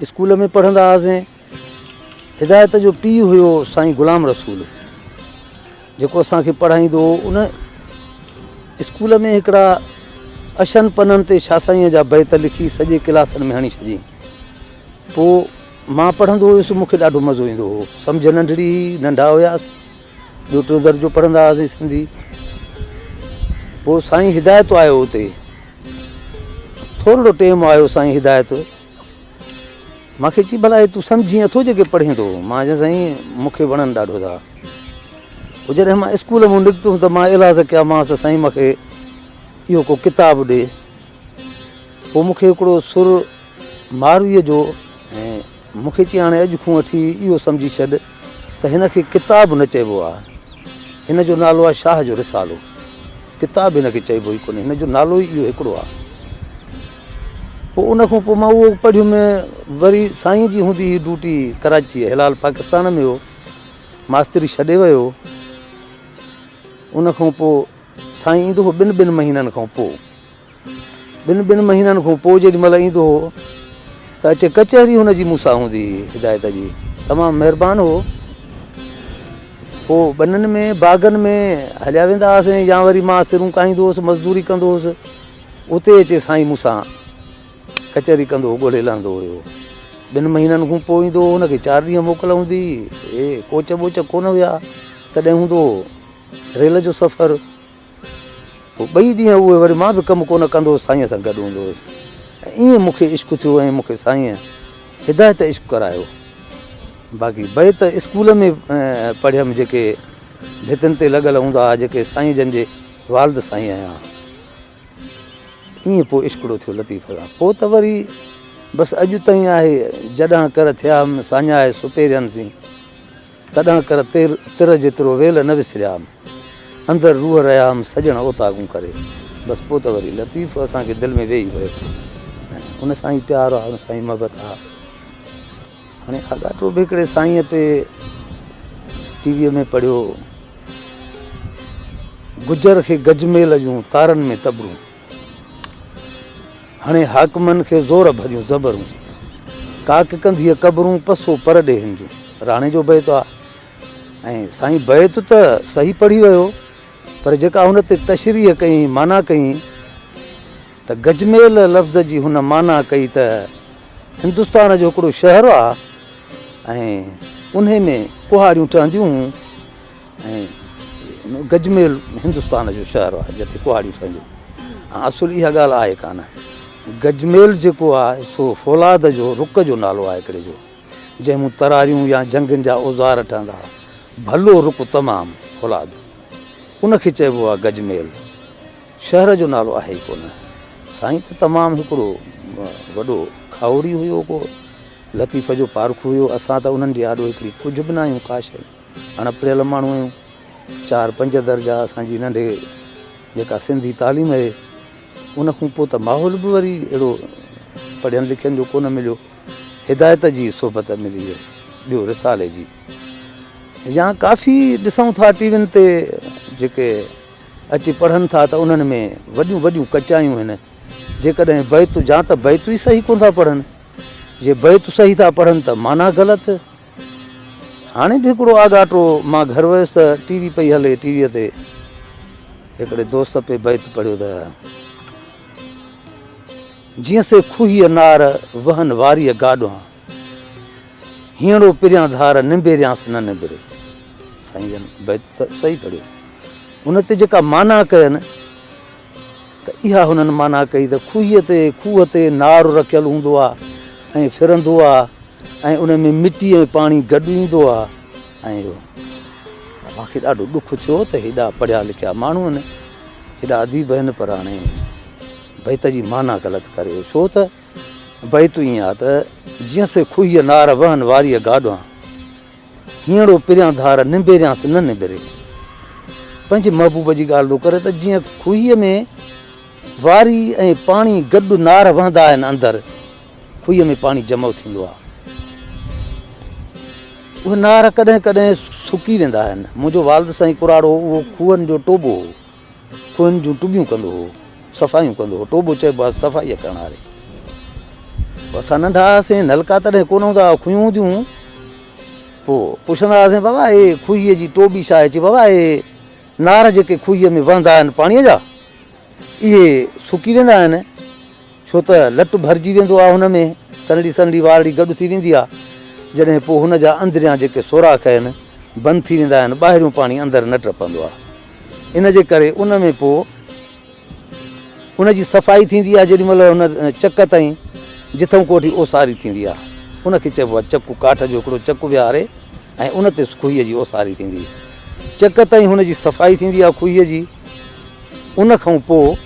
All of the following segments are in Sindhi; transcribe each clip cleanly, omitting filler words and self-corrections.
اسڪول ۾ پڙهندا هئاسين. هدايت جو پيء هيو سائين غلام رسول جيڪو اسان کي پڙهائيندو هو. ان اسڪول ۾ هڪڙا اشن پنن تي شاهه سائينء جا بيت لکي سڄي ڪلاسن ۾ هڻي ڇڏيائين. پوء مان پڙهندو هيس، مون کي ڏاڍو مزو ايندو هو. سمجهه ننڍڙي هئي، ننڍا هياسين، ٻيو ٽيون درجو پڙهندا هئاسين سنڌي. پوء سائين هدايت آيو اتي، ٿورڙو ٽيم آيو سائين هدايت مان کي چي ڀلا هي تون سمجهين اٿو جيڪي پڙهين ٿو؟ مان چيس سائين مون کي وڻن ڏاڍو ٿا. پوء جڏهن مان اسڪول مون نڪتم ته مان ايلاز ڪيامانس ته سائين مون کي اهو ڪو ڪتاب ڏي. پوء مون کي هڪڙو سر مارويء جو ۽ مون کي چي هاڻي اڄ کان وٺي اهو سمجهي ڇڏ ته هن کي ڪتاب نه چئبو آهي، هن جو نالو آهي شاهه جو رسالو. ڪتاب هن کي چئبو ئي ڪونهي، هن جو نالو ئي اهو هڪڙو آهي. پوء ان کان پوء مان اهو پڙهيم. وري سائين جي هوندي هئي ڊيوٽي ڪراچيء هلال پاڪستان ۾ هو، ماستري ڇڏي ويو. ان کان پوء سائين ايندو هو ٻن ٻن مهينن کان پوء. ٻن ٻن مهينن کان پوء جيڏي مهل ايندو هو ته اچي ڪچهري هن جي مون سان هوندي هئي. هدايت جي تمام مهربان هو. پوء ٻنن ۾ باغن ۾ هليا ويندا هئاسين يا وري مان سرون ڪاهيندو هوس، مزدوري ڪندو هوس، اتي اچي سائين مون سان ڪچهري ڪندو هو، ڳولهي لهندو هيو. ٻن مهينن کان پوء ايندو هو، هن کي 4 ڏينهن موڪل هوندي هئي. اي ڪوچ ٻوچ ڪونه هيا، تڏهن هوندو هو ريل جو سفر. پوء ٻئي ڏينهن اهي وري مان به ڪم ڪونه ڪندو هوس، سائينء سان گڏ هوندو هوس ۽ ائين مون کي عشق ٿيو ۽ مون کي سائينء هدايت عشق ڪرايو. باقي بيت اسڪول ۾ پڙهيم جيڪي ڀتين تي لڳل هوندا هئا، جيڪي سائين جن جي والد سائين آهيان. ائين پوء عشقڙو ٿيو لطيف سان. پوء ته وري بس اڄ تائين آهي، جڏهن ڪر ٿيام ساڃاهه سپيرين سين. تڏهن ڪر تر جيترو ويل نه وسريام، اندر روح رهيام سڄڻ اوطاقون ڪري. بس پوء ته وري لطيف اسان کي دل ۾ ويهي ويو ۽ ان سان ئي پيار آ، ان سان ئي محبت آ. هاڻي آڳاٽو به هڪڙي سائينء پي ٽي ويء ۾ پڙهيو، گجر کي گجميل جون تارن ۾ تبرون. هڻي حاڪمن کي زور ڀريون زبرون، ڪاڪ ڪنڌيء قبرون پسو پر ڏيهن جون. راڻي جو بيت آ ۽ سائين بيت ته صحيح پڙهي ويو پر جيڪا هن تي تشريح ڪئي معنيٰ ڪئي ته گجميل لفظ جي هن معنيٰ ڪئي ته هندستان جو هڪڙو شهر آ ۽ انهي ۾ ڪهاڙيون ٺهنديون هيون ۽ گجميل هندستان جو شهر آهي جتي ڪهاڙيون ٺهنديون ۽ اصل اها ڳالهه آهي ڪانه. گجميل جيڪو آهي سو فولاد جو رڪ جو نالو آهي هڪڙي جو جنهن مون تراريون يا جنگين جا اوزار ٺهندا هئا. ڀلو رڪ تمام فولاد ان کي چئبو آهي گجميل. شهر جو نالو آهي ئي ڪونه. سائين ته تمام هڪڙو وڏو کاهوڙي هيو ڪو لطيف جو پارکو هيو. اسان ته انهن جي آڏو هڪڙي ڪجهه به نه آهيون ڪا شيء نه. اڻ پڙهيل ماڻهو آهيون. چار پنج درجا اسان جي ننڍي جيڪا سنڌي تعليم اهي ان کان پوء ته ماحول به وري اهڙو پڙهيل لکيل جو ڪونه مليو. هدايت جي صحبت ملي وئي ٻيو رسالي جي يا ڪافي ڏسون ٿا ٽي وين تي جيڪي اچي پڙهن ٿا ته انهن ۾ وڏيون وڏيون ڪچايون آهن. جيڪڏهن بيت يا ته بيت ئي صحيح ڪونه ٿا پڙهن، جي بيت صحيح ٿا پڙهن ته معنيٰ غلط. هاڻي به هڪڙو آڳاٽو مان گهر ويس ته ٽي وي پئي هلي، ٽي ويء تي هڪڙي دوست پئي بيت پڙهيو ته جيئن سي کوهيء نار وهن واريء گاڏوهان، هينئڙو پريان ڌار نبيريانس نه نبري. سائين جن بيت ته صحيح پڙهيو، ان تي جيڪا معنيٰ ڪين ته اها هنن معنيٰ ڪئي ته کوهيء تي کوهه تي نار رکيل هوندو آ ۽ ڦرندو آ ۽ ان ۾ مٽي ۽ پاڻي گڏ ايندو آ ۽ اهو مان کي ڏاڍو ڏک ٿيو ته هيڏا پڙهيا لکيا ماڻهو آهن، هيڏا اديب آهن پر هاڻي بيت جي معنيٰ غلط ڪري ويو. ڇو ته بيت ائين آ ته جيئن سي کوهيء نار وهن واريء گاڏوهان، هينئڙو پريان ڌار نبيريانس نه نبري. پنهنجي محبوب جي ڳالهه ٿو ڪري ته جيئن کوهيء ۾ واري ۽ پاڻي گڏ نار وهندا آهن اندر کوهيء ۾ پاڻي جمع ٿيندو آهي. اهي نار ڪڏهن ڪڏهن سڪي ويندا آهن. منهنجو والد سائين ڪراڙو هو، اهو کوهن جو ٽوٻو هو. کوهن جون ٽٻيون ڪندو هو، صفايون ڪندو هو. ٽوٻو چئبو آهي صفائيء ڪرڻ واري. اسان ننڍا هئاسين، نلڪا تڏهن ڪونه هوندا هئا، کوهيون هونديون هيون. پوء پڇندا هئاسين، بابا هي کوهيء جي ٽوٻي ڇا آهي؟ چي بابا اهي نار جيڪي کوهيء ۾ وهندا آهن پاڻيء جا، اهي سڪي ويندا آهن، ڇو ته لٽ ڀرجي ويندو آهي هن ۾، سنهڙي سنهڙي وارڙي گڏ ٿي ويندي آهي، جڏهن پوء هن جا اندريان جيڪي سوراخ آهن، بند ٿي ويندا آهن، ٻاهريون پاڻي اندر نه ٽپندو آهي. ان جي ڪري ان ۾ پوء ان جي صفائي ٿيندي آهي، جيڏي مهل هن چڪ تائين جٿئون ڪوٺي اوساري ٿيندي آهي، ان کي چئبو آهي چڪ، ڪاٺ جو هڪڙو چڪ ويهاري ۽ ان تي کوهيء جي اوساري ٿيندي. چڪ تائين هن جي صفائي ٿيندي آهي کوهيء جي. ان کان پوء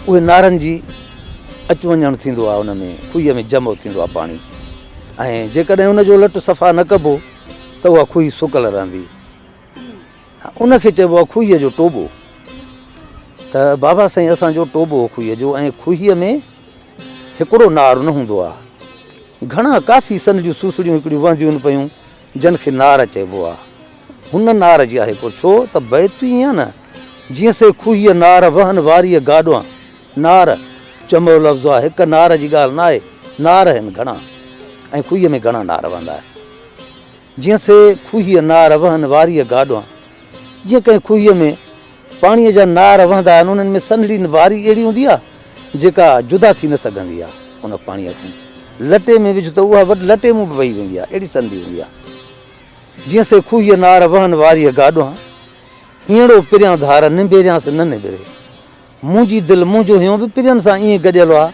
اهي نارن جي اچ وڃڻ ٿيندو آهي ان ۾ کوهيء ۾ جمع ٿيندو آهي پاڻي ۽ جيڪڏهن ان جو لٽ صفا نه ڪبو ته اها کوهي سڪل رهندي. ان کي چئبو آهي کوهيء جو ٽوٻو. ته بابا سائين اسان جو ٽوٻو هو کوهيء جو ۽ کوهيء ۾ هڪڙو نار نه هوندو آهي. گهڻا ڪافي سن جون سوسڙيون هڪڙيون وهنديون پيون جن کي نار چئبو آهي. هن نار جي آهي ڪو ڇو ته بيت ئي ائين نه جيئن سي کوهيء نار وهن واريء گاڏوان. نار جمع لفظ آهي هڪ نار جي ڳالهه نه آهي نار آهن گهڻا ۽ کوهيء ۾ گهڻا نار وهندا آهن. جيئن سي کوهيء نار وهن واريء گاڏوان. جيئن ڪنهن کوهيء ۾ پاڻيء جا نار وهندا آهن، انهن ۾ سنهڙي واري اهڙي هوندي آهي، جيڪا جدا ٿي نه سگهندي آهي. ان پاڻيء کان لٽي ۾ وجهه ته اها وڏ لٽي مان به وهي ويندي آهي، اهڙي سنهڙي هوندي آهي. جيئن سي کوهيء نار وهن واريء گاڏوان. هينئڙو پريان ڌار نبيريانس نه نبري. منهنجي دل منهنجو هينئون به پرين سان ائين گڏيل آ،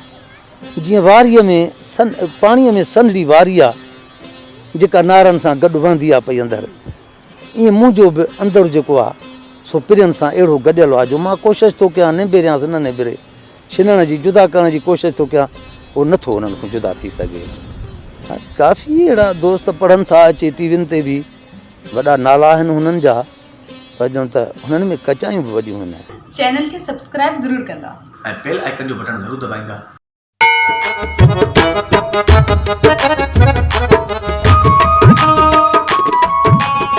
جيئن واريء ۾ سن پاڻيء ۾ سنهڙي واري آ، جيڪا نارن سان گڏ وهندي آ پئي اندر. ائين منهنجو به اندر جيڪو آ، سو پرين سان اهڙو گڏيل آ، جو مان ڪوشش ٿو ڪيان نبيريانس نه نبري. ڇنڻ جي، جدا ڪرڻ جي ڪوشش ٿو ڪيان، اهو نه ٿو انهن کان جدا ٿي سگهي. ڪافي اهڙا دوست پڙهن ٿا اچي ٽي وين تي به، وڏا نالا آهن هنن جا. پر ڄڻ ته هنن ۾ ڪچايون به وڏيون هن. چينل کي سبسڪرائب ضرور ڪندا. ۽ بيل آئيڪن جو بٽڻ ضرور دٻائيندا.